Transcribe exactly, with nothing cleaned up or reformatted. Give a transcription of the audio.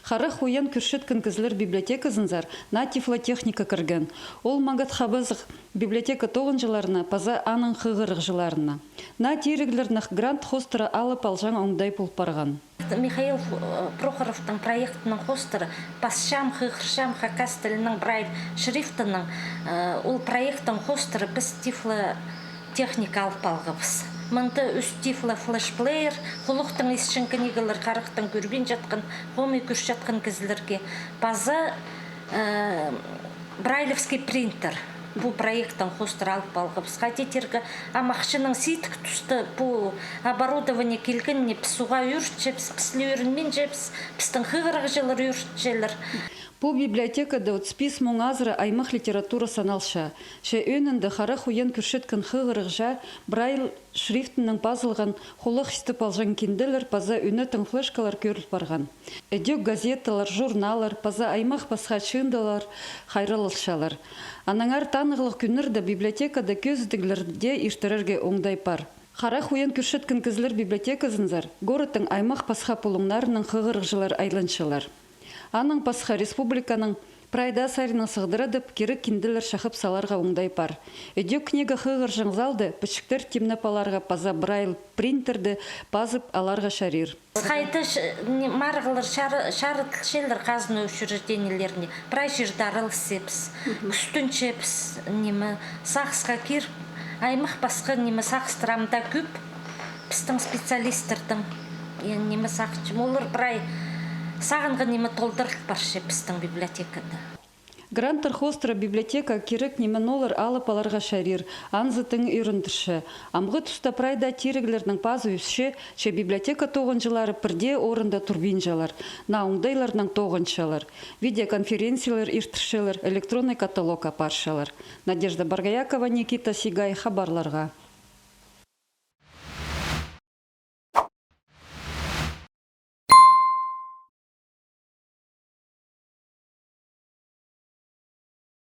Харах уян кӧрчеткен кізілер библиотеказынзар наа тифлотехника кірген. Ол маңат хабазығ библиотека тоғынҷыларына паза аның хығырығҷыларына. Наа тиріглерні грант хоостыра алып алҷаң оңдай пол парған. Михаил, э, Прохоровтың проектінің хоостыра пасчам, хығырчам хакас тілінің Брайль шрифтінің, э, ол проектің хоостыра піс тифло техника алып алғабыс. Мында ӱс тифло флешплеер, хулухтың исчең книгалар, харахтың кӧрбин чатхан, хомай кӧрчеткен кізілерге. Паза, э, брайлевский принтер. Пу проектің хоостыра алып алғабыс. Хайди тирге, ам ахчаның сидік туста пу оборудование килгеніне піс уғаа ӧрінчебіс, піс ле ӧрінминчебіс, пістің хығырығҷылар ӧрінчелер. Пу библиотекада отыс пис муң азыра аймах литература саналча. Че ӧӧнінде харах уян кӧрчеткен хығырығҷа Брайль шрифтінең пазылған хулах истіп алҷаң кинделер паза ӧнетін флешкалар кӧріл парған. Ідӧк газеталар, журналлар паза аймах пасха чыындылар хайраллалчалар. Аннаңар танығлығ кӱннерде библиотекада кӧзідіглер дее иртірерге оңдай пар. Харах уян кӧрчеткен кізілер библиотеказынзар городтың аймах пасха пулуңнарынаң хығырығҷылар айланчалар. Аннаң пасха республиканың прай даа саринаң сығдырадып, кирек кинделер чахып саларға оңдай пар. Ідӧк книга хығырҷаң залда пічіктер тимнеп аларға паза Брайль принтерде пазып аларға чарир. Хайда ш-, не, марығлар чары-, чарыдылчалар хазна учреждениелеріне. Прай чирде араласчабыс, кӱстенчебіс, ниме, сағысха кир, аймах пасха, ниме, сағыстар ам даа кӧп пістің специалистердің. Е, ниме, сағынчам, олар прай сағынған ниме толдырыл парча пістің библиотекада. Гранттар хоостыра библиотека кирек ниме-нолар алып аларға чарир, анзы тың ӧріндірче. Амғы туста прай даа тиріглернің пазы ӧсче, че библиотека тоғынҷылары пір дее орында турбинчалар, наа оңдайларнаң тоғынчалар. Видеоконференциялар иртірчелер, электронный каталог апарчалар. Надежда Боргоякова, Никита Сигай, хабарларға.